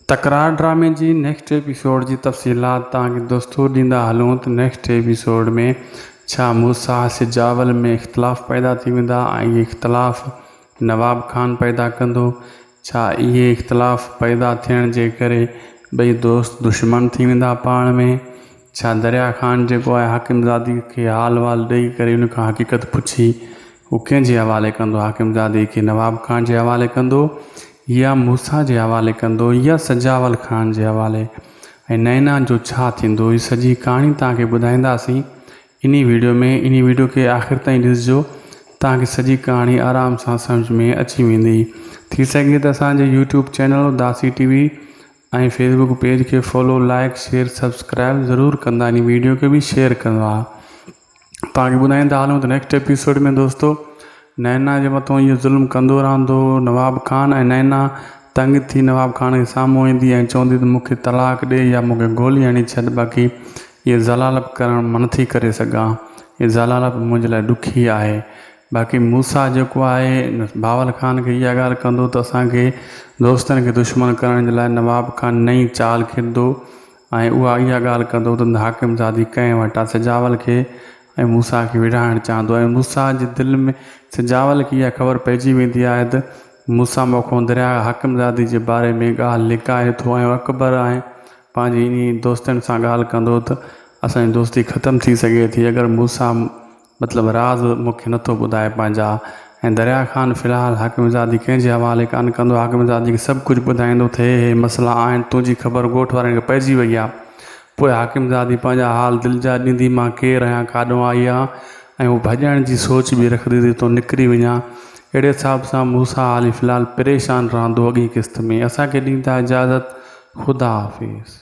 تڪرار ڊرامي جي نيڪسٽ ايپيسوڊ جي تفصيلات توهان کي دوستو ڏيندا هلون ته نيڪسٽ ايپيسوڊ ۾ ڇا موسيٰ سجاول ۾ اختلاف پيدا ٿي ويندا ۽ اهي اختلاف نواب خان پيدا ڪندو ڇا اهي اختلاف پيدا ٿيڻ جي ڪري ٻئي دوست دشمن ٿي ويندا پاڻ ۾ ڇا دريا خان جيڪو آهي حاڪم زادي کي حال وال ڏئي ڪري ان کان حقيقت پڇي هو ڪنهن جي حوالي ڪندو حاڪم زادي کي نواب خان جي حوالي ڪندو يا موسيٰ جي حوالي ڪندو يا سجاول خان جي حوالي ۽ نينا جو ڇا ٿيندو هي سڄي ڪهاڻي توهان کي ٻڌائينداسين انهي ويڊيو ۾ انهي ويڊيو کي آخر تائين ڏسجو توهان کي سڄي ڪهاڻي آرام سان سمجهه ۾ اچي ويندي ٿي سگهي ته اسان جي YouTube channel Udasi T V ۽ Facebook page کي فالو لائيڪ شيئر سبسڪرائب ضرور ڪندا انهي ويڊيو کي به شيئر ڪندا توهان کي ٻڌائيندا هلون ته نيڪسٽ ايپيسوڊ ۾ دوستو نينا جي مٿو اهو ظلم ڪندو رهندو نواب خان ۽ نينا تنگ ٿي نواب خان کي سامهون ايندي ۽ چوندي ته مونکي طلاق ڏي يا مونکي گولي هڻي ڇڏ باقي اهي ذلالت ڪرڻ مان نٿي ڪري سگهان اهي ذلالت منهنجي لاء ڏکي آهي باقي موسيٰ جيڪو آهي بهاول خان کي اها ڳالهه ڪندو ته اسان کي دوستن کي دشمن ڪرڻ جي لاء نواب خان نئين چال کيڏندو ۽ اها اها ڳالهه ڪندو ته حاڪم زادي ڪنهن وٽ آهي سجاول کي ۽ موسيٰ کي وڙهائڻ چاهندو ۽ موسيٰ جي دل ۾ سجاول کي اها خبر پئجي ويندي آهي ته موسيٰ مون کان درياهه حاڪم زادي جي باري ۾ ڳالهه لڪائي ٿو ۽ اڪبر ۽ پنهنجي انهي دوستن سان ڳالهه ڪندو ته اسان جي دوستي ختم ٿي سگهي ٿي اگر موسيٰ مطلب راز مون کي نٿو ٻڌائي پنهنجا ۽ دريا خان في الحال حاڪم زادي ڪنهن جي حوالي ڪانه ڪندو حاڪم زادي کي سڀ ڪجهه ٻڌائيندو ته هي هي مسئلا آهن تنهنجي خبر ڳوٺ وارن کي پئجي وئي آ پوء حاڪم زادي پنهنجا حال دل جا ڏيندي مان ڪير آهيان ڪاڏهون آئي آهيان ۽ هو ڀڄڻ جي سوچ به رکندي ته هتون نڪري وڃان اهڙي حساب سان موسيٰ حالي في الحال پريشان رهندو اڳئين قسط ۾ اسان کي ڏيندا اجازت خدا حافظ.